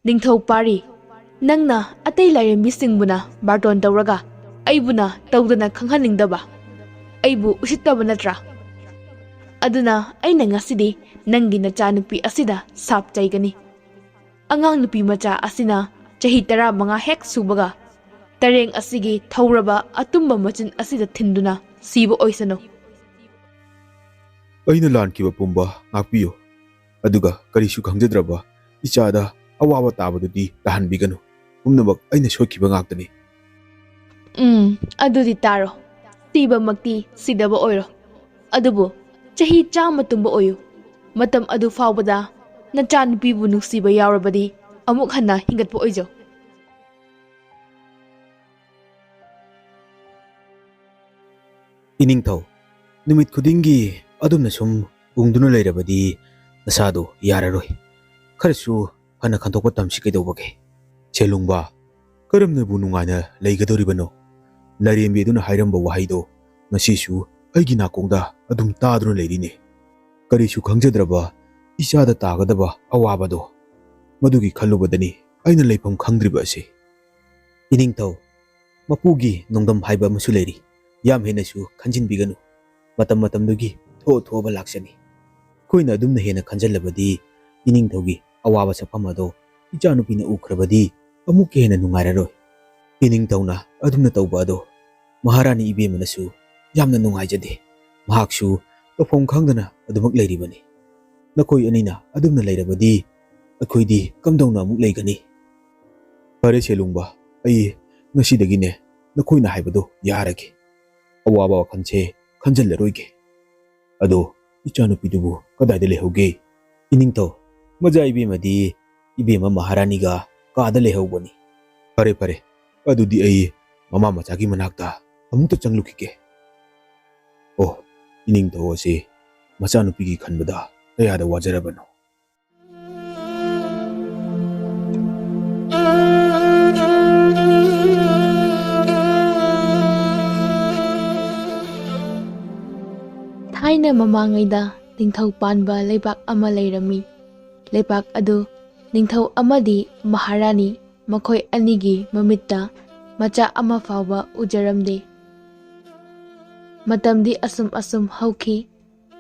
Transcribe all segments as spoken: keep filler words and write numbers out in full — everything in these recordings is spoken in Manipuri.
"ꯅꯤꯡꯊꯧ ꯄꯥꯔꯤ, ꯅꯪꯅ ꯑꯇꯩ ꯂꯥꯏꯔꯦꯝꯕꯤꯁꯤꯡꯕꯨꯅ ꯕꯥꯔꯇꯣꯟ ꯇꯧꯔꯒ ꯑꯩꯕꯨꯅ ꯇꯧꯗꯅ ꯈꯪꯍꯟꯅꯤꯡꯗꯕ, ꯑꯩꯕꯨ ꯎꯁꯤꯠꯇꯕ ꯅꯠꯇ꯭ꯔꯥ? ꯑꯗꯨꯅ ꯑꯩꯅ ꯉꯁꯤꯗꯤ ꯅꯪꯒꯤ ꯅꯆꯥꯅꯨꯄꯤ ꯑꯁꯤꯗ ꯁꯥꯞ ꯆꯩꯒꯅꯤ꯫ ꯑꯉꯥꯡ ꯅꯨꯄꯤ ꯃꯆꯥ ꯑꯁꯤꯅ ꯆꯍꯤ ꯇꯔꯥꯃꯉꯥ ꯍꯦꯛ ꯁꯨꯕꯒ ꯇꯔꯦꯡ ꯑꯁꯤꯒꯤ ꯊꯧꯔꯕ ꯑꯇꯨꯝꯕ ꯃꯆꯤꯟ ꯑꯁꯤꯗ ꯊꯤꯟꯗꯨꯅ ꯁꯤꯕ ꯑꯣꯏꯁꯅꯨ꯫" ꯑꯩꯅ ꯂꯥꯟꯈꯤꯕ ꯄꯨꯝꯕ ꯉꯥꯛꯄꯤꯌꯨ, ꯑꯗꯨꯒ ꯀꯔꯤꯁꯨ ꯈꯪꯖꯗ꯭ꯔꯕ ꯏꯆꯥꯗ ꯑꯋꯥꯕ ꯇꯥꯕꯗꯨꯗꯤ ꯇꯥꯍꯟꯕꯤꯒꯅꯨ꯫ ꯄꯨꯝꯅꯃꯛ ꯑꯩꯅ ꯁꯣꯏꯈꯤꯕ ꯉꯥꯛꯇꯅꯤ꯫ ꯎꯝ, ꯑꯗꯨꯗꯤ ꯇꯥꯔꯣ꯫ ꯁꯤꯕꯃꯛꯇꯤ ꯁꯤꯗꯕ ꯑꯣꯏꯔꯣ꯫ ꯑꯗꯨꯕꯨ ꯆꯍꯤ ꯆꯥꯝꯃ ꯇꯨꯝꯕ ꯑꯣꯏꯌꯨ꯫ ꯃꯇꯝ ꯑꯗꯨ ꯐꯥꯎꯕꯗ ꯅꯆꯥꯅꯨꯄꯤꯕꯨ ꯅꯨꯡꯁꯤꯕ ꯌꯥꯎꯔꯕꯗꯤ ꯑꯃꯨꯛ ꯍꯟꯅ ꯍꯤꯡꯒꯠꯄ ꯑꯣꯏꯖꯧ꯫ ꯏꯅꯤꯡꯊꯧ, ꯅꯨꯃꯤꯠ ꯈꯨꯗꯤꯡꯒꯤ ꯑꯗꯨꯝꯅ ꯁꯨꯝ ꯎꯪꯗꯨꯅ ꯂꯩꯔꯕꯗꯤ ꯅꯁꯥꯗꯣ ꯌꯥꯔꯔꯣꯏ꯫ ꯈꯔꯁꯨ ꯐꯅ ꯈꯟꯊꯣꯛꯄ ꯇꯝꯁꯤ ꯀꯩꯗꯧꯕꯒꯦ? ꯁꯦꯂꯨꯡꯕ, ꯀꯔꯝꯅꯕꯨ ꯅꯨꯡꯉꯥꯏꯅ ꯂꯩꯒꯗꯧꯔꯤꯕꯅꯣ? ꯂꯥꯏꯔꯦꯝꯕꯤ ꯑꯗꯨꯅ ꯍꯥꯏꯔꯝꯕ ꯋꯥꯍꯩꯗꯣ ꯉꯁꯤꯁꯨ ꯑꯩꯒꯤ ꯅꯥꯀꯣꯡꯗ ꯑꯗꯨꯝ ꯇꯥꯗꯨꯅ ꯂꯩꯔꯤꯅꯦ꯫ ꯀꯔꯤꯁꯨ ꯈꯪꯖꯗ꯭ꯔꯕ ꯏꯆꯥꯗ ꯇꯥꯒꯗꯕ ꯑꯋꯥꯕꯗꯣ, ꯃꯗꯨꯒꯤ ꯈꯜꯂꯨꯕꯗꯅꯤ ꯑꯩꯅ ꯂꯩꯐꯝ ꯈꯪꯗ꯭ꯔꯤꯕ ꯑꯁꯤ꯫ ꯏꯅꯤꯡꯊꯧ, ꯃꯄꯨꯒꯤ ꯅꯣꯡꯗꯝ ꯍꯥꯏꯕ ꯑꯃꯁꯨ ꯂꯩꯔꯤ꯫ ꯌꯥꯝ ꯍꯦꯟꯅꯁꯨ ꯈꯟꯖꯤꯟꯕꯤꯒꯅꯨ꯫ ꯃꯇꯝ ꯃꯇꯝꯗꯨꯒꯤ ꯊꯣꯛꯑ ꯊꯣꯛꯑꯕ ꯂꯥꯛꯆꯅꯤ꯫ ꯑꯩꯈꯣꯏꯅ ꯑꯗꯨꯝꯅ ꯍꯦꯟꯅ ꯈꯟꯖꯜꯂꯕꯗꯤ ꯏꯅꯤꯡꯊꯧꯒꯤ ꯑꯋꯥꯕ ꯁꯛꯐꯝ ꯑꯗꯣ ꯏꯆꯥꯅꯨꯄꯤꯅ ꯎꯈ꯭ꯔꯕꯗꯤ ꯑꯃꯨꯛꯀ ꯍꯦꯟꯅ ꯅꯨꯡꯉꯥꯏꯔꯔꯣꯏ꯫ ꯏꯅꯤꯡꯊꯧꯅ ꯑꯗꯨꯝꯅ ꯇꯧꯕ ꯑꯗꯣ ꯃꯍꯥꯔꯥꯅꯤ ꯏꯕꯦꯝꯃꯅꯁꯨ ꯌꯥꯝꯅ ꯅꯨꯡꯉꯥꯏꯖꯗꯦ꯫ ꯃꯍꯥꯛꯁꯨ ꯇꯧꯐꯝ ꯈꯪꯗꯅ ꯑꯗꯨꯃꯛ ꯂꯩꯔꯤꯕꯅꯤ꯫ ꯅꯈꯣꯏ ꯑꯅꯤꯅ ꯑꯗꯨꯝꯅ ꯂꯩꯔꯕꯗꯤ ꯑꯩꯈꯣꯏꯗꯤ ꯀꯝꯗꯧꯅ ꯑꯃꯨꯛ ꯂꯩꯒꯅꯤ? ꯐꯔꯦ ꯁꯦꯂꯨꯡꯕ, ꯑꯩ ꯉꯁꯤꯗꯒꯤꯅꯦ ꯅꯈꯣꯏꯅ ꯍꯥꯏꯕꯗꯣ ꯌꯥꯔꯒꯦ꯫ ꯑꯋꯥꯕ ꯋꯥꯈꯜꯁꯦ ꯈꯟꯖꯜꯂꯔꯣꯏꯒꯦ꯫ ꯑꯗꯣ ꯏꯆꯥꯅꯨꯄꯤꯗꯨꯕꯨ ꯀꯗꯥꯏꯗ ꯂꯩꯍꯧꯒꯦ? ꯏꯅꯤꯡꯊꯧ, ꯃꯆꯥ ꯏꯕꯦꯝꯃꯗꯤ ꯏꯕꯦꯝꯃ ꯃꯍꯥꯔꯥꯅꯤꯒ ꯀꯥꯗ ꯂꯩꯍꯧꯕꯅꯤ꯫ ꯐꯔꯦ ꯐꯔꯦ, ꯑꯗꯨꯗꯤ ꯑꯩ ꯃꯃꯥ ꯃꯆꯥꯒꯤ ꯃꯅꯥꯛꯇ ꯑꯃꯨꯛꯇ ꯆꯪꯂꯨꯈꯤꯒꯦ꯫ ꯑꯣ, ꯏꯅꯤꯡꯊꯧ ꯑꯁꯤ ꯃꯆꯥꯅꯨꯄꯤꯒꯤ ꯈꯟꯕꯗ ꯀꯌꯥꯗ ꯋꯥꯖꯔꯕꯅꯣ꯫ ꯊꯥꯏꯅ ꯃꯃꯥꯡꯉꯩꯗ ꯅꯤꯡꯊꯧ ꯄꯥꯟꯕ ꯂꯩꯕꯥꯛ ꯑꯃ ꯂꯩꯔꯝꯃꯤ꯫ ꯂꯩꯕꯥꯛ ꯑꯗꯨ ꯅꯤꯡꯊꯧ ꯑꯃꯗꯤ ꯃꯍꯥꯔꯥꯅꯤ ꯃꯈꯣꯏ ꯑꯅꯤꯒꯤ ꯃꯃꯤꯠꯇ ꯃꯆꯥ ꯑꯃ ꯐꯥꯎꯕ ꯎꯖꯔꯝꯗꯦ꯫ ꯃꯇꯝꯗꯤ ꯑꯁꯨꯝ ꯑꯁꯨꯝ ꯍꯧꯈꯤ꯫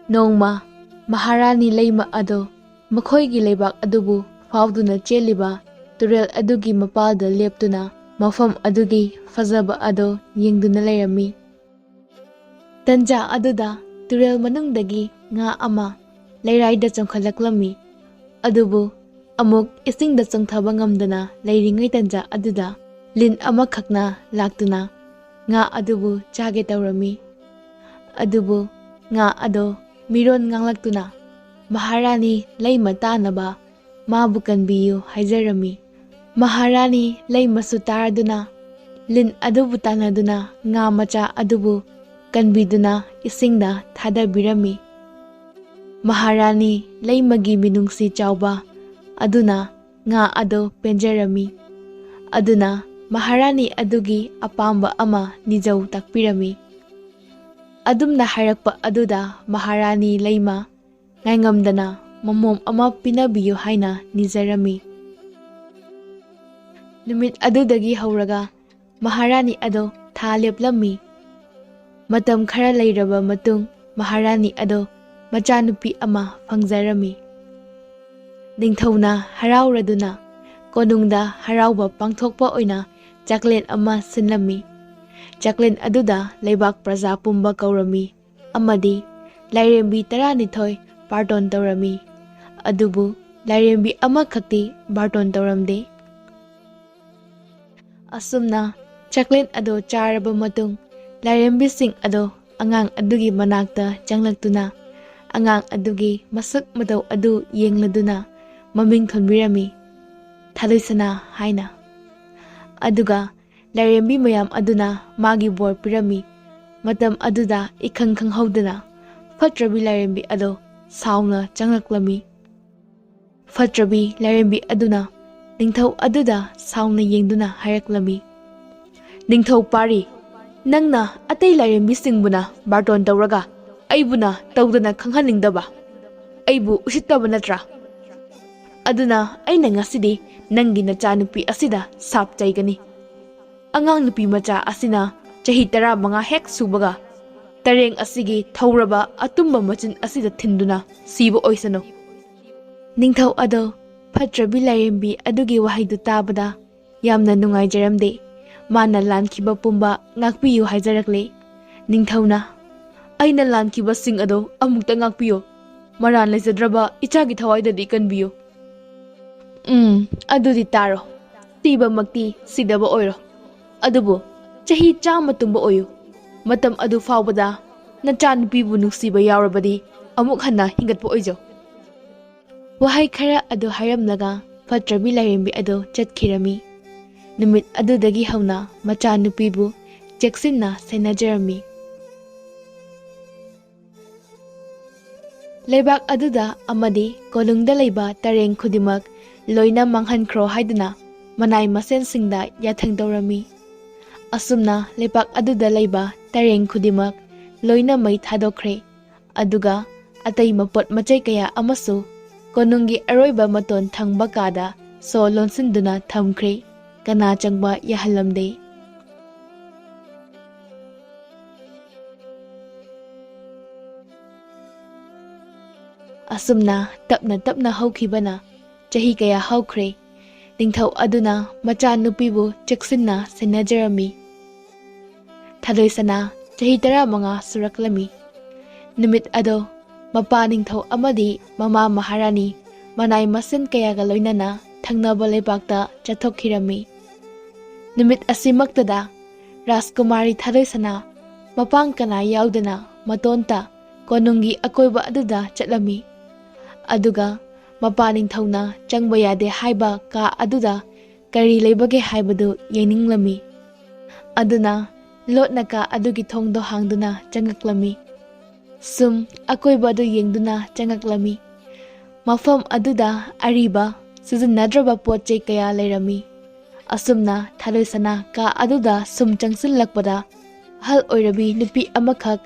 ꯅꯣꯡꯃ ꯃꯍꯥꯔꯥꯅꯤ ꯂꯩꯃ ꯑꯗꯣ ꯃꯈꯣꯏꯒꯤ ꯂꯩꯕꯥꯛ ꯑꯗꯨꯕꯨ ꯐꯥꯎꯗꯨꯅ ꯆꯦꯜꯂꯤꯕ ꯇꯨꯔꯦꯜ ꯑꯗꯨꯒꯤ ꯃꯄꯥꯜꯗ ꯂꯦꯞꯇꯨꯅ ꯃꯐꯝ ꯑꯗꯨꯒꯤ ꯐꯖꯕ ꯑꯗꯣ ꯌꯦꯡꯗꯨꯅ ꯂꯩꯔꯝꯃꯤ꯫ ꯇꯟꯖꯥ ꯑꯗꯨꯗ ꯇꯨꯔꯦꯜ ꯃꯅꯨꯡꯗꯒꯤ ꯉꯥ ꯑꯃ ꯂꯩꯔꯥꯏꯗ ꯆꯣꯡꯈꯠꯂꯛꯂꯝꯃꯤ꯫ ꯑꯗꯨꯕꯨ ꯑꯃꯨꯛ ꯏꯁꯤꯡꯗ ꯆꯣꯡꯊꯕ ꯉꯝꯗꯅ ꯂꯩꯔꯤꯉꯩ ꯇꯟꯖꯥ ꯑꯗꯨꯗ ꯂꯤꯟ ꯑꯃꯈꯛꯅ ꯂꯥꯛꯇꯨꯅ ꯉꯥ ꯑꯗꯨꯕꯨ ꯆꯥꯒꯦ ꯇꯧꯔꯝꯃꯤ꯫ ꯑꯗꯨꯕꯨ ꯉꯥ ꯑꯗꯣ ꯃꯤꯔꯣꯟ ꯉꯥꯡꯂꯛꯇꯨꯅ ꯃꯍꯥꯔꯥꯅꯤ ꯂꯩꯃ ꯇꯥꯅꯕ ꯃꯥꯕꯨ ꯀꯟꯕꯤꯌꯨ ꯍꯥꯏꯖꯔꯝꯃꯤ꯫ ꯃꯍꯥꯔꯥꯅꯤ ꯂꯩꯃꯁꯨ ꯇꯥꯔꯗꯨꯅ ꯂꯤꯟ ꯑꯗꯨꯕꯨ ꯇꯥꯟꯅꯗꯨꯅ ꯉꯥ ꯃꯆꯥ ꯑꯗꯨꯕꯨ ꯀꯟꯕꯤꯗꯨꯅ ꯏꯁꯤꯡꯗ ꯊꯥꯗꯕꯤꯔꯝꯃꯤ꯫ ꯃꯍꯥꯔꯥꯅꯤ ꯂꯩꯃꯒꯤ ꯃꯤꯅꯨꯡꯁꯤ ꯆꯥꯎꯕ ꯑꯗꯨꯅ ꯉꯥ ꯑꯗꯨ ꯄꯦꯟꯖꯔꯝꯃꯤ꯫ ꯑꯗꯨꯅ ꯃꯍꯥꯔꯥꯅꯤ ꯑꯗꯨꯒꯤ ꯑꯄꯥꯝꯕ ꯑꯃ ꯅꯤꯖꯧ ꯇꯥꯛꯄꯤꯔꯝꯃꯤ꯫ ꯑꯗꯨꯝꯅ ꯍꯥꯏꯔꯛꯄ ꯑꯗꯨꯗ ꯃꯍꯥꯔꯥꯅꯤ ꯂꯩꯃ ꯉꯥꯏꯉꯝꯗꯅ ꯃꯃꯣꯝ ꯑꯃ ꯄꯤꯅꯕꯤꯌꯨ ꯍꯥꯏꯅ ꯅꯤꯖꯔꯝꯃꯤ꯫ ꯅꯨꯃꯤꯠ ꯑꯗꯨꯗꯒꯤ ꯍꯧꯔꯒ ꯃꯍꯥꯔꯥꯅꯤ ꯑꯗꯣ ꯊꯥ ꯂꯦꯞꯂꯝꯃꯤ꯫ ꯃꯇꯝ ꯈꯔ ꯂꯩꯔꯕ ꯃꯇꯨꯡ ꯃꯍꯥꯔꯥꯅꯤ ꯑꯗꯣ ꯃꯆꯥꯅꯨꯄꯤ ꯑꯃ ꯐꯪꯖꯔꯝꯃꯤ꯫ ꯅꯤꯡꯊꯧꯅ ꯍꯔꯥꯎꯔꯗꯨꯅ ꯀꯣꯅꯨꯡꯗ ꯍꯔꯥꯎꯕ ꯄꯥꯡꯊꯣꯛꯄ ꯑꯣꯏꯅ ꯆꯥꯛꯂꯦꯟ ꯑꯃ ꯁꯤꯟꯂꯝꯃꯤ꯫ ꯆꯥꯛꯂꯦꯟ ꯑꯗꯨꯗ ꯂꯩꯕꯥꯛ ꯄ꯭ꯔꯖꯥ ꯄꯨꯝꯕ ꯀꯧꯔꯝꯃꯤ ꯑꯃꯗꯤ ꯂꯥꯏꯔꯦꯝꯕꯤ ꯇꯔꯥꯅꯤꯊꯣꯏ ꯕꯥꯔꯇꯣꯟ ꯇꯧꯔꯝꯃꯤ꯫ ꯑꯗꯨꯕꯨ ꯂꯥꯏꯔꯦꯝꯕꯤ ꯑꯃꯈꯛꯇꯤ ꯕꯥꯔꯇꯣꯟ ꯇꯧꯔꯝꯗꯦ꯫ ꯑꯁꯨꯝꯅ ꯆꯥꯛꯂꯦꯟ ꯑꯗꯣ ꯆꯥꯔꯕ ꯃꯇꯨꯡ ꯂꯥꯏꯔꯦꯝꯕꯤꯁꯤꯡ ꯑꯗꯣ ꯑꯉꯥꯡ ꯑꯗꯨꯒꯤ ꯃꯅꯥꯛꯇ ꯆꯪꯂꯛꯇꯨꯅ ꯑꯉꯥꯡ ꯑꯗꯨꯒꯤ ꯃꯁꯛ ꯃꯇꯧ ꯑꯗꯨ ꯌꯦꯡꯂꯗꯨꯅ ꯃꯃꯤꯡ ꯊꯣꯟꯕꯤꯔꯝꯃꯤ, ꯊꯥꯗꯣꯏꯁꯅꯥ ꯍꯥꯏꯅ꯫ ꯑꯗꯨꯒ ꯂꯥꯏꯔꯦꯝꯕꯤ ꯃꯌꯥꯝ ꯑꯗꯨꯅ ꯃꯥꯒꯤ ꯕꯣꯔ ꯄꯤꯔꯝꯃꯤ꯫ ꯃꯇꯝ ꯑꯗꯨꯗ ꯏꯈꯪ ꯈꯪꯍꯧꯗꯅ ꯐꯠꯇ꯭ꯔꯕꯤ ꯂꯥꯏꯔꯦꯝꯕꯤ ꯑꯗꯣ ꯁꯥꯎꯅ ꯆꯪꯂꯛꯂꯝꯃꯤ꯫ ꯐꯠꯇ꯭ꯔꯕꯤ ꯂꯥꯏꯔꯦꯝꯕꯤ ꯑꯗꯨꯅ ꯅꯤꯡꯊꯧ ꯑꯗꯨꯗ ꯁꯥꯎꯅ ꯌꯦꯡꯗꯨꯅ ꯍꯥꯏꯔꯛꯂꯝꯃꯤ, "ꯅꯤꯡꯊꯧ ꯄꯥꯔꯤ, ꯅꯪꯅ ꯑꯇꯩ ꯂꯥꯏꯔꯦꯝꯕꯤꯁꯤꯡꯕꯨꯅ ꯕꯥꯔꯇꯣꯟ ꯇꯧꯔꯒ ꯑꯩꯕꯨꯅ ꯇꯧꯗꯅ ꯈꯪꯍꯟꯅꯤꯡꯗꯕ, ꯑꯩꯕꯨ ꯎꯁꯤꯠꯇꯕ ꯅꯠꯇ꯭ꯔꯥ?" ꯑꯗꯨꯅ ꯑꯩꯅ ꯉꯁꯤꯗꯤ ꯅꯪꯒꯤ ꯅꯆꯥꯅꯨꯄꯤ ꯑꯁꯤꯗ ꯁꯥꯞ ꯆꯩꯒꯅꯤ꯫ ꯑꯉꯥꯡ ꯅꯨꯄꯤ ꯃꯆꯥ ꯑꯁꯤꯅ ꯆꯍꯤ ꯇꯔꯥꯃꯉꯥ ꯍꯦꯛ ꯁꯨꯕꯒ ꯇꯔꯦꯡ ꯑꯁꯤꯒꯤ ꯊꯧꯔꯕ ꯑꯇꯨꯝꯕ ꯃꯆꯤꯟ ꯑꯁꯤꯗ ꯊꯤꯟꯗꯨꯅ ꯁꯤꯕ ꯑꯣꯏꯁꯅꯨ꯫ ꯅꯤꯡꯊꯧ ꯑꯗꯣ ꯐꯠꯇ꯭ꯔꯕꯤ ꯂꯥꯏꯔꯦꯝꯕꯤ ꯑꯗꯨꯒꯤ ꯋꯥꯍꯩꯗꯨ ꯇꯥꯕꯗ ꯌꯥꯝꯅ ꯅꯨꯡꯉꯥꯏꯖꯔꯝꯗꯦ꯫ ꯃꯥꯅ ꯂꯥꯟꯈꯤꯕ ꯄꯨꯝꯕ ꯉꯥꯛꯄꯤꯌꯨ ꯍꯥꯏꯖꯔꯛꯂꯦ꯫ ꯅꯤꯡꯊꯧꯅ, "ꯑꯩꯅ ꯂꯥꯟꯈꯤꯕꯁꯤꯡ ꯑꯗꯣ ꯑꯃꯨꯛꯇ ꯉꯥꯛꯄꯤꯌꯨ꯫ ꯃꯔꯥꯟ ꯂꯩꯖꯗ꯭ꯔꯕ ꯏꯆꯥꯒꯤ ꯊꯋꯥꯏꯗꯗꯤ ꯀꯟꯕꯤꯌꯨ꯫" "ꯎꯝ, ꯑꯗꯨꯗꯤ ꯇꯥꯔꯣ꯫ ꯁꯤꯕꯃꯛꯇꯤ ꯁꯤꯗꯕ ꯑꯣꯏꯔꯣ꯫ ꯑꯗꯨꯕꯨ ꯆꯍꯤ ꯆꯥꯝꯃ ꯇꯨꯝꯕ ꯑꯣꯏꯌꯨ꯫ ꯃꯇꯝ ꯑꯗꯨ ꯐꯥꯎꯕꯗ ꯅꯆꯥꯅꯨꯄꯤꯕꯨ ꯅꯨꯡꯁꯤꯕ ꯌꯥꯎꯔꯕꯗꯤ ꯑꯃꯨꯛ ꯍꯟꯅ ꯍꯤꯡꯒꯠꯄ ꯑꯣꯏꯖꯧ꯫" ꯋꯥꯍꯩ ꯈꯔ ꯑꯗꯨ ꯍꯥꯏꯔꯝꯂꯒ ꯐꯠꯇ꯭ꯔꯕꯤ ꯂꯥꯏꯔꯦꯝꯕꯤ ꯑꯗꯨ ꯆꯠꯈꯤꯔꯝꯃꯤ꯫ ꯅꯨꯃꯤꯠ ꯑꯗꯨꯗꯒꯤ ꯍꯧꯅ ꯃꯆꯥꯅꯨꯄꯤꯕꯨ ꯆꯦꯛꯁꯤꯟꯅ ꯁꯦꯟꯅꯖꯔꯝꯃꯤ꯫ ꯂꯩꯕꯥꯛ ꯑꯗꯨꯗ ꯑꯃꯗꯤ ꯀꯣꯅꯨꯡꯗ ꯂꯩꯕ ꯇꯔꯦꯡ ꯈꯨꯗꯤꯡꯃꯛ ꯂꯣꯏꯅ ꯃꯥꯡꯍꯟꯈ꯭ꯔꯣ ꯍꯥꯏꯗꯨꯅ ꯃꯅꯥꯏ ꯃꯁꯦꯟꯁꯤꯡꯗ ꯌꯥꯊꯪ ꯇꯧꯔꯝꯃꯤ꯫ ꯑꯁꯨꯝꯅ ꯂꯩꯕꯥꯛ ꯑꯗꯨꯗ ꯂꯩꯕ ꯇꯔꯦꯡ ꯈꯨꯗꯤꯡꯃꯛ ꯂꯣꯏꯅ ꯃꯩ ꯊꯥꯗꯣꯛꯈ꯭ꯔꯦ꯫ ꯑꯗꯨꯒ ꯑꯇꯩ ꯃꯄꯣꯠ ꯃꯆꯩ ꯀꯌꯥ ꯑꯃꯁꯨ ꯀꯣꯅꯨꯡꯒꯤ ꯑꯔꯣꯏꯕ ꯃꯇꯣꯟ ꯊꯪꯕ ꯀꯥꯗ ꯁꯣ ꯂꯣꯟꯁꯤꯟꯗꯨꯅ ꯊꯝꯈ꯭ꯔꯦ꯫ ꯀꯅꯥ ꯆꯪꯕ ꯌꯥꯍꯜꯂꯝꯗꯦ꯫ ꯑꯁꯨꯝꯅ ꯇꯞꯅ ꯇꯞꯅ ꯍꯧꯈꯤꯕꯅ ꯆꯍꯤ ꯀꯌꯥ ꯍꯧꯈ꯭ꯔꯦ꯫ ꯅꯤꯡꯊꯧ ꯑꯗꯨꯅ ꯃꯆꯥꯅꯨꯄꯤꯕꯨ ꯆꯦꯛꯁꯤꯟꯅ ꯁꯦꯟꯅꯖꯔꯝꯃꯤ꯫ ꯊꯥꯗꯣꯏꯁꯅꯥ ꯆꯍꯤ ꯇꯔꯥꯃꯉꯥ ꯁꯨꯔꯛꯂꯝꯃꯤ꯫ ꯅꯨꯃꯤꯠ ꯑꯗꯣ ꯃꯄꯥ ꯅꯤꯡꯊꯧ ꯑꯃꯗꯤ ꯃꯃꯥ ꯃꯍꯥꯔꯥꯅꯤ ꯃꯅꯥꯏ ꯃꯁꯤꯟ ꯀꯌꯥꯒ ꯂꯣꯏꯅꯅ ꯊꯪꯅꯕ ꯂꯩꯕꯥꯛꯇ ꯆꯠꯊꯣꯛꯈꯤꯔꯝꯃꯤ꯫ ꯅꯨꯃꯤꯠ ꯑꯁꯤꯃꯛꯇꯗ ꯔꯥꯖꯀꯨꯃꯥꯔꯤ ꯊꯥꯗꯣꯏꯁꯅꯥ ꯃꯄꯥꯡ ꯀꯅꯥ ꯌꯥꯎꯗꯅ ꯃꯇꯣꯟꯇ ꯀꯣꯅꯨꯡꯒꯤ ꯑꯀꯣꯏꯕ ꯑꯗꯨꯗ ꯆꯠꯂꯝꯃꯤ꯫ ꯑꯗꯨꯒ ꯃꯄꯥ ꯅꯤꯡꯊꯧꯅ ꯆꯪꯕ ꯌꯥꯗꯦ ꯍꯥꯏꯕ ꯀꯥ ꯑꯗꯨꯗ ꯀꯔꯤ ꯂꯩꯕꯒꯦ ꯍꯥꯏꯕꯗꯨ ꯌꯦꯡꯅꯤꯡꯂꯝꯃꯤ꯫ ꯑꯗꯨꯅ ꯂꯣꯠꯅ ꯀꯥ ꯑꯗꯨꯒꯤ ꯊꯣꯡꯗꯣ ꯍꯥꯡꯗꯨꯅ ꯆꯪꯉꯛꯂꯝꯃꯤ꯫ ꯁꯨꯝ ꯑꯀꯣꯏꯕ ꯑꯗꯨ ꯌꯦꯡꯗꯨꯅ ꯆꯪꯉꯛꯂꯝꯃꯤ꯫ ꯃꯐꯝ ꯑꯗꯨꯗ ꯑꯔꯤꯕ, ꯁꯤꯖꯤꯟꯅꯗ꯭ꯔꯕ ꯄꯣꯠ ꯆꯩ ꯀꯌꯥ ꯂꯩꯔꯝꯃꯤ꯫ ꯑꯁꯨꯝꯅ ꯊꯥꯗꯣꯏꯁꯅꯥ ꯀꯥ ꯑꯗꯨꯗ ꯁꯨꯝ ꯆꯪꯁꯤꯜꯂꯛꯄꯗ ꯑꯍꯜ ꯑꯣꯏꯔꯕꯤ ꯅꯨꯄꯤ ꯑꯃꯈꯛ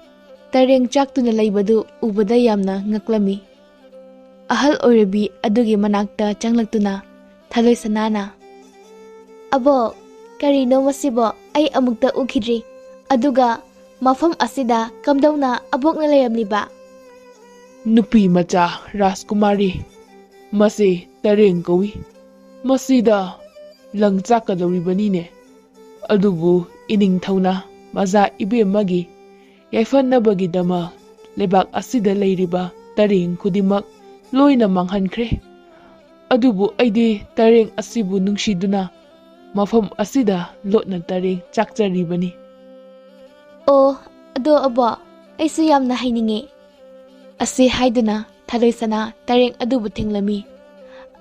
ꯇꯔꯦꯡ ꯆꯥꯛꯇꯨꯅ ꯂꯩꯕꯗꯨ ꯎꯕꯗ ꯌꯥꯝꯅ ꯉꯛꯂꯝꯃꯤ꯫ ꯑꯍꯜ ꯑꯣꯏꯔꯕꯤ ꯑꯗꯨꯒꯤ ꯃꯅꯥꯛꯇ ꯆꯪꯂꯛꯇꯨꯅ ꯊꯥꯗꯣꯏ ꯁꯅꯥꯅ, "ꯑꯕꯣꯛ, ꯀꯔꯤꯅꯣ ꯃꯁꯤꯕꯣ? ꯑꯩ ꯑꯃꯨꯛꯇ ꯎꯈꯤꯗ꯭ꯔꯤ꯫ ꯑꯗꯨꯒ ꯃꯐꯝ ꯑꯁꯤꯗ ꯀꯝꯗꯧꯅ ꯑꯕꯣꯛꯅ ꯂꯩꯔꯝꯂꯤꯕ?" "ꯅꯨꯄꯤ ꯃꯆꯥ ꯔꯥꯖꯀꯨꯃꯥꯔꯤ, ꯃꯁꯤ ꯇꯔꯦꯡ ꯀꯧꯏ꯫ ꯃꯁꯤꯗ ꯂꯪ ꯆꯥꯛꯀꯗꯧꯔꯤꯕꯅꯤꯅꯦ꯫ ꯑꯗꯨꯕꯨ ꯏꯅꯤꯡꯊꯧꯅ ꯃꯆꯥ ꯏꯕꯦꯝꯃꯒꯤ ꯌꯥꯏꯐꯅꯕꯒꯤꯗꯃꯛ ꯂꯩꯕꯥꯛ ꯑꯁꯤꯗ ꯂꯩꯔꯤꯕ ꯇꯔꯦꯡ ꯈꯨꯗꯤꯡꯃꯛ ꯂꯣꯏꯅ ꯃꯥꯡꯍꯟꯈ꯭ꯔꯦ꯫ ꯑꯗꯨꯕꯨ ꯑꯩꯗꯤ ꯇꯔꯦꯡ ꯑꯁꯤꯕꯨ ꯅꯨꯡꯁꯤꯗꯨꯅ ꯃꯐꯝ ꯑꯁꯤꯗ ꯂꯣꯠꯅ ꯇꯔꯦꯡ ꯆꯥꯛꯆꯔꯤꯕꯅꯤ꯫" "ꯑꯣ, ꯑꯗꯣ ꯑꯕꯣꯛ, ꯑꯩꯁꯨ ꯌꯥꯝꯅ ꯍꯩꯅꯤꯡꯉꯦ꯫" ꯑꯁꯤ ꯍꯥꯏꯗꯨꯅ ꯊꯥꯗꯣꯏ ꯁꯅꯥ ꯇꯔꯦꯡ ꯑꯗꯨꯕꯨ ꯊꯤꯡꯂꯝꯃꯤ꯫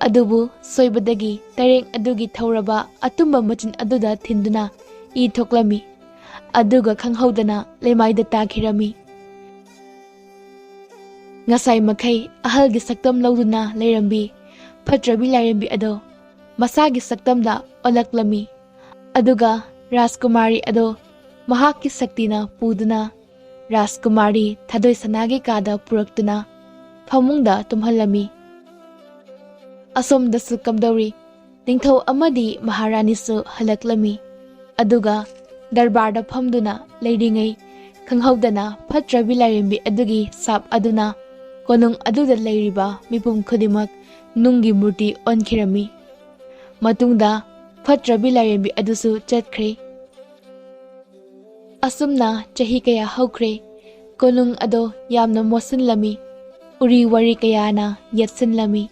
ꯑꯗꯨꯕꯨ ꯁꯣꯏꯕꯗꯒꯤ ꯇꯔꯦꯡ ꯑꯗꯨꯒꯤ ꯊꯧꯔꯕ ꯑꯇꯨꯝꯕ ꯃꯆꯤꯟ ꯑꯗꯨꯗ ꯊꯤꯟꯗꯨꯅ ꯏ ꯊꯣꯛꯂꯝꯃꯤ꯫ ꯑꯗꯨꯒ ꯈꯪꯍꯧꯗꯅ ꯂꯩꯃꯥꯏꯗ ꯇꯥꯈꯤꯔꯝꯃꯤ꯫ ꯉꯁꯥꯏ ꯃꯈꯩ ꯑꯍꯜꯒꯤ ꯁꯛꯇꯝ ꯂꯧꯗꯨꯅ ꯂꯩꯔꯝꯕꯤ ꯐꯠꯇ꯭ꯔꯕꯤ ꯂꯥꯏꯔꯦꯝꯕꯤ ꯑꯗꯣ ꯃꯁꯥꯒꯤ ꯁꯛꯇꯝꯗ ꯑꯣꯜꯂꯛꯂꯝꯃꯤ꯫ ꯑꯗꯨꯒ ꯔꯥꯖꯀꯨꯃꯥꯔꯤ ꯑꯗꯣ ꯃꯍꯥꯛꯀꯤ ꯁꯛꯇꯤꯅ ꯄꯨꯗꯨꯅ ꯔꯥꯖꯀꯨꯃꯥꯔꯤ ꯊꯥꯗꯣꯏ ꯁꯅꯥꯒꯤ ꯀꯥꯗ ꯄꯨꯔꯛꯇꯨꯅ ꯐꯃꯨꯡꯗ ꯇꯨꯝꯍꯜꯂꯝꯃꯤ꯫ ꯑꯁꯣꯝꯗꯁꯨ ꯀꯝꯗꯧꯔꯤ? ꯅꯤꯡꯊꯧ ꯑꯃꯗꯤ ꯃꯍꯥꯔꯥꯅꯤꯁꯨ ꯍꯜꯂꯛꯂꯝꯃꯤ꯫ ꯑꯗꯨꯒ ꯗꯔꯕꯥꯔꯗ ꯐꯝꯗꯨꯅ ꯂꯩꯔꯤꯉꯩ ꯈꯪꯍꯧꯗꯅ ꯐꯠꯇ꯭ꯔꯕꯤ ꯂꯥꯏꯔꯦꯝꯕꯤ ꯑꯗꯨꯒꯤ ꯁꯥꯞ ꯑꯗꯨꯅ ꯀꯣꯅꯨꯡ ꯑꯗꯨꯗ ꯂꯩꯔꯤꯕ ꯃꯤꯄꯨꯝ ꯈꯨꯗꯤꯡꯃꯛ ꯅꯨꯡꯒꯤ ꯃꯨꯔꯇꯤ ꯑꯣꯟꯈꯤꯔꯝꯃꯤ꯫ ꯃꯇꯨꯡꯗ ꯐꯠꯇ꯭ꯔꯕꯤ ꯂꯥꯏꯔꯦꯝꯕꯤ ꯑꯗꯨꯁꯨ ꯆꯠꯈ꯭ꯔꯦ꯫ ꯑꯁꯨꯝꯅ ꯆꯍꯤ ꯀꯌꯥ ꯍꯧꯈ꯭ꯔꯦ꯫ ꯀꯣꯅꯨꯡ ꯑꯗꯣ ꯌꯥꯝꯅ ꯃꯣꯠꯁꯤꯜꯂꯝꯃꯤ꯫ ꯎꯔꯤ ꯋꯥꯔꯤ ꯀꯌꯥꯅ ꯌꯦꯠꯁꯤꯜꯂꯝꯃꯤ꯫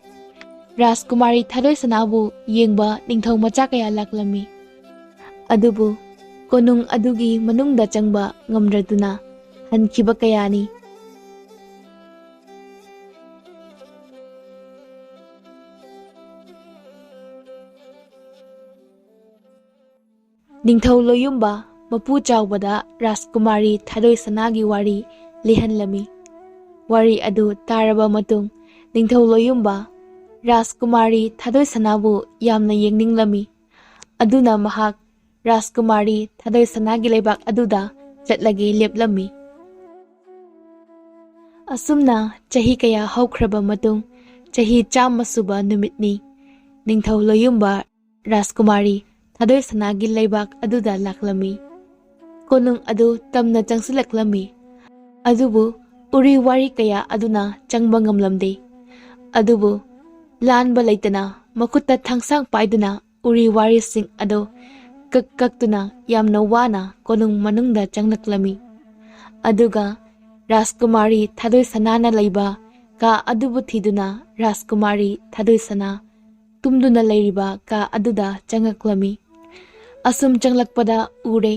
ꯔꯥꯖꯀꯨꯃꯥꯔꯤ ꯊꯥꯗꯣꯏ ꯁꯅꯥꯕꯨ ꯌꯦꯡꯕ ꯅꯤꯡꯊꯧ ꯃꯆꯥ ꯀꯌꯥ ꯂꯥꯛꯂꯝꯃꯤ꯫ ꯑꯗꯨꯕꯨ ꯀꯣꯅꯨꯡ ꯑꯗꯨꯒꯤ ꯃꯅꯨꯡꯗ ꯆꯪꯕ ꯉꯝꯗ꯭ꯔꯗꯨꯅ ꯍꯟꯈꯤꯕ ꯀꯌꯥꯅꯤ꯫ ꯅꯤꯡꯊꯧ ꯂꯣꯌꯨꯝꯕ ꯃꯄꯨ ꯆꯥꯎꯕꯗ ꯔꯥꯖꯀꯨꯃꯥꯔꯤ ꯊꯥꯗꯣꯏ ꯁꯅꯥꯒꯤ ꯋꯥꯔꯤ ꯂꯤꯍꯟꯂꯝꯃꯤ꯫ ꯋꯥꯔꯤ ꯑꯗꯨ ꯇꯥꯔꯕ ꯃꯇꯨꯡ ꯅꯤꯡꯊꯧ ꯂꯣꯌꯨꯝꯕ ꯔꯥꯖꯀꯨꯃꯥꯔꯤ ꯊꯥꯗꯣꯏ ꯁꯅꯥꯕꯨ ꯌꯥꯝꯅ ꯌꯦꯡꯅꯤꯡꯂꯝꯃꯤ꯫ ꯑꯗꯨꯅ ꯃꯍꯥꯛ ꯔꯥꯖꯀꯨꯃꯥꯔꯤ ꯊꯥꯗꯣꯏ ꯁꯅꯥꯒꯤ ꯂꯩꯕꯥꯛ ꯑꯗꯨꯗ ꯆꯠꯂꯒꯦ ꯂꯦꯞꯂꯝꯃꯤ꯫ ꯑꯁꯨꯝꯅ ꯆꯍꯤ ꯀꯌꯥ ꯍꯧꯈ꯭ꯔꯕ ꯃꯇꯨꯡ ꯆꯍꯤ ꯆꯥꯝꯃ ꯁꯨꯕ ꯅꯨꯃꯤꯠꯅꯤ꯫ ꯅꯤꯡꯊꯧ ꯂꯣꯌꯨꯝꯕ ꯔꯥꯖꯀꯨꯃꯥꯔꯤ ꯊꯥꯗꯣꯏ ꯁꯅꯥꯒꯤ ꯂꯩꯕꯥꯛ ꯑꯗꯨꯗ ꯂꯥꯛꯂꯝꯃꯤ꯫ ꯀꯣꯅꯨꯡ ꯑꯗꯨ ꯇꯝꯅ ꯆꯪꯁꯤꯜꯂꯛꯂꯝꯃꯤ꯫ ꯑꯗꯨꯕꯨ ꯎꯔꯤ ꯋꯥꯔꯤ ꯀꯌꯥ ꯑꯗꯨꯅ ꯆꯪꯕ ꯉꯝꯂꯝꯗꯦ꯫ ꯑꯗꯨꯕꯨ ꯂꯥꯟꯕ ꯂꯩꯇꯅ ꯃꯈꯨꯠꯇ ꯊꯥꯡꯁꯥꯡ ꯄꯥꯏꯗꯨꯅ ꯎꯔꯤ ꯋꯥꯔꯤꯁꯤꯡ ꯑꯗꯨ ꯀꯛ ꯀꯛꯇꯨꯅ ꯌꯥꯝꯅ ꯋꯥꯅ ꯀꯣꯅꯨꯡ ꯃꯅꯨꯡꯗ ꯆꯪꯂꯛꯂꯝꯃꯤ꯫ ꯑꯗꯨꯒ ꯔꯥꯖꯀꯨꯃꯥꯔꯤ ꯊꯥꯗꯣꯏ ꯁꯅꯥꯅ ꯂꯩꯕ ꯀꯥ ꯑꯗꯨꯕꯨ ꯊꯤꯗꯨꯅ ꯔꯥꯖꯀꯨꯃꯥꯔꯤ ꯊꯥꯗꯣꯏ ꯁꯅꯥ ꯇꯨꯝꯗꯨꯅ ꯂꯩꯔꯤꯕ ꯀꯥ ꯑꯗꯨꯗ ꯆꯪꯂꯛꯂꯝꯃꯤ꯫ ꯑꯁꯨꯝ ꯆꯪꯂꯛꯄꯗ ꯎꯔꯦ,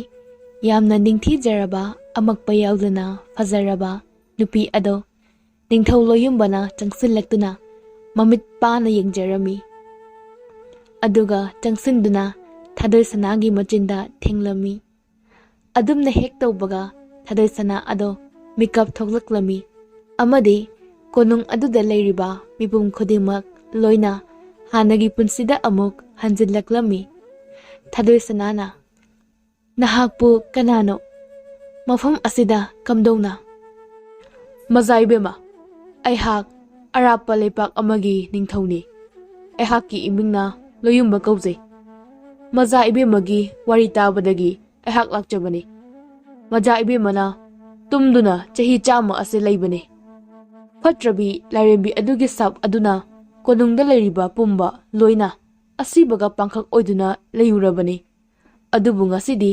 ꯌꯥꯝꯅ ꯅꯤꯡꯊꯤꯖꯔꯕ, ꯑꯃꯛꯄ ꯌꯥꯎꯗꯅ ꯐꯖꯔꯕ ꯅꯨꯄꯤ ꯑꯗꯣ ꯅꯤꯡꯊꯧ ꯂꯣꯌꯨꯝꯕꯅ ꯆꯪꯁꯤꯜꯂꯛꯇꯨꯅ ꯃꯃꯤꯠ ꯄꯥꯅ ꯌꯦꯡꯖꯔꯝꯃꯤ꯫ ꯑꯗꯨꯒ ꯆꯪꯁꯤꯟꯗꯨꯅ ꯊꯥꯗꯣꯏ ꯁꯅꯥꯒꯤ ꯃꯆꯤꯟꯗ ꯊꯦꯡꯂꯝꯃꯤ꯫ ꯑꯗꯨꯝꯅ ꯍꯦꯛ ꯇꯧꯕꯒ ꯊꯥꯗꯣꯏ ꯁꯅꯥ ꯑꯗꯣ ꯃꯤꯀꯞ ꯊꯣꯛꯂꯛꯂꯝꯃꯤ ꯑꯃꯗꯤ ꯀꯣꯅꯨꯡ ꯑꯗꯨꯗ ꯂꯩꯔꯤꯕ ꯃꯤꯄꯨꯝ ꯈꯨꯗꯤꯡꯃꯛ ꯂꯣꯏꯅ ꯍꯥꯟꯅꯒꯤ ꯄꯨꯟꯁꯤꯗ ꯑꯃꯨꯛ ꯍꯟꯖꯤꯜꯂꯛꯂꯝꯃꯤ꯫ ꯊꯥꯗꯣꯏ ꯁꯅꯥꯅ, "ꯅꯍꯥꯛꯄꯨ ꯀꯅꯥꯅꯣ? ꯃꯐꯝ ꯑꯁꯤꯗ ꯀꯝꯗꯧꯅ?" "ꯃꯖꯥ ꯏꯕꯦꯝꯃ, ꯑꯩꯍꯥꯛ ꯑꯔꯥꯞꯄ ꯂꯩꯄꯥꯛ ꯑꯃꯒꯤ ꯅꯤꯡꯊꯧꯅꯤ꯫ ꯑꯩꯍꯥꯛꯀꯤ ꯏꯃꯤꯡꯅ ꯂꯣꯌꯨꯝꯕ ꯀꯧꯖꯩ꯫ ꯃꯖꯥ ꯏꯕꯦꯝꯃꯒꯤ ꯋꯥꯔꯤ ꯇꯥꯕꯗꯒꯤ ꯑꯩꯍꯥꯛ ꯂꯥꯛꯆꯕꯅꯤ꯫ ꯃꯖꯥ ꯏꯕꯦꯝꯃꯅ ꯇꯨꯝꯗꯨꯅ ꯆꯍꯤ ꯆꯥꯝꯃ ꯑꯁꯤ ꯂꯩꯕꯅꯤ꯫ ꯐꯠꯇ꯭ꯔꯕꯤ ꯂꯥꯏꯔꯦꯝꯕꯤ ꯑꯗꯨꯒꯤ ꯁꯥꯞ ꯑꯗꯨꯅ ꯀꯣꯅꯨꯡꯗ ꯂꯩꯔꯤꯕ ꯄꯨꯝꯕ ꯂꯣꯏꯅ ꯑꯁꯤꯕꯒ ꯄꯥꯡꯈꯛ ꯑꯣꯏꯗꯨꯅ ꯂꯩꯔꯨꯔꯕꯅꯤ꯫ ꯑꯗꯨꯕꯨ ꯉꯁꯤꯗꯤ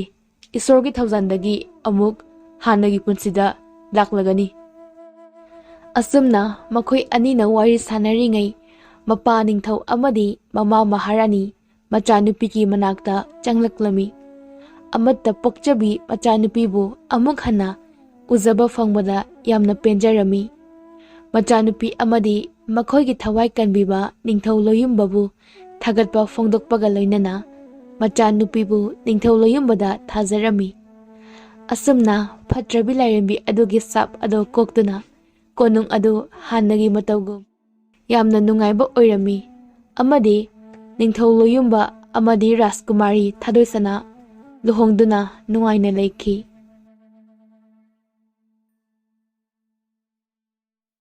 ꯏꯁꯣꯔꯒꯤ ꯊꯧꯖꯥꯜꯗꯒꯤ ꯑꯃꯨꯛ ꯍꯥꯟꯅꯒꯤ ꯄꯨꯟꯁꯤꯗ ꯂꯥꯛꯂꯒꯅꯤ꯫" ꯑꯁꯨꯝꯅ ꯃꯈꯣꯏ ꯑꯅꯤꯅ ꯋꯥꯔꯤ ꯁꯥꯟꯅꯔꯤꯉꯩ, ꯃꯄꯥ ꯅꯤꯡꯊꯧ ꯑꯃꯗꯤ ꯃꯃꯥ ꯃꯍꯥꯔꯥꯅꯤ ꯃꯆꯥꯅꯨꯄꯤꯒꯤ ꯃꯅꯥꯛꯇ ꯆꯪꯂꯛꯂꯝꯃꯤ꯫ ꯑꯃꯠꯇ ꯄꯣꯛꯆꯕꯤ ꯃꯆꯥꯅꯨꯄꯤꯕꯨ ꯑꯃꯨꯛ ꯍꯟꯅ ꯎꯖꯕ ꯐꯪꯕꯗ ꯌꯥꯝꯅ ꯄꯦꯟꯖꯔꯝꯃꯤ꯫ ꯃꯆꯥꯅꯨꯄꯤ ꯑꯃꯗꯤ ꯃꯈꯣꯏꯒꯤ ꯊꯋꯥꯏ ꯀꯟꯕꯤꯕ ꯅꯤꯡꯊꯧ ꯂꯣꯌꯨꯝꯕꯕꯨ ꯊꯥꯒꯠꯄ ꯐꯣꯡꯗꯣꯛꯄꯒ ꯂꯣꯏꯅꯅ ꯃꯆꯥꯅꯨꯄꯤꯕꯨ ꯅꯤꯡꯊꯧ ꯂꯣꯌꯨꯝꯕꯗ ꯊꯥꯖꯔꯝꯃꯤ꯫ ꯑꯁꯨꯝꯅ ꯐꯠꯇ꯭ꯔꯕꯤ ꯂꯥꯏꯔꯦꯝꯕꯤ ꯑꯗꯨꯒꯤ ꯁꯥꯞ ꯑꯗꯨ ꯀꯣꯛꯇꯨꯅ ꯀꯣꯅꯨꯡ ꯑꯗꯨ ꯍꯥꯟꯅꯒꯤ ꯃꯇꯧꯒꯨꯝ ꯌꯥꯝꯅ ꯅꯨꯡꯉꯥꯏꯕ ꯑꯣꯏꯔꯝꯃꯤ ꯑꯃꯗꯤ ꯅꯤꯡꯊꯧ ꯂꯣꯌꯨꯝꯕ ꯑꯃꯗꯤ ꯔꯥꯖꯀꯨꯃꯥꯔꯤ ꯊꯥꯗꯣꯏꯁꯅꯥ ꯂꯨꯍꯣꯡꯗꯨꯅ ꯅꯨꯡꯉꯥꯏꯅ ꯂꯩꯈꯤ꯫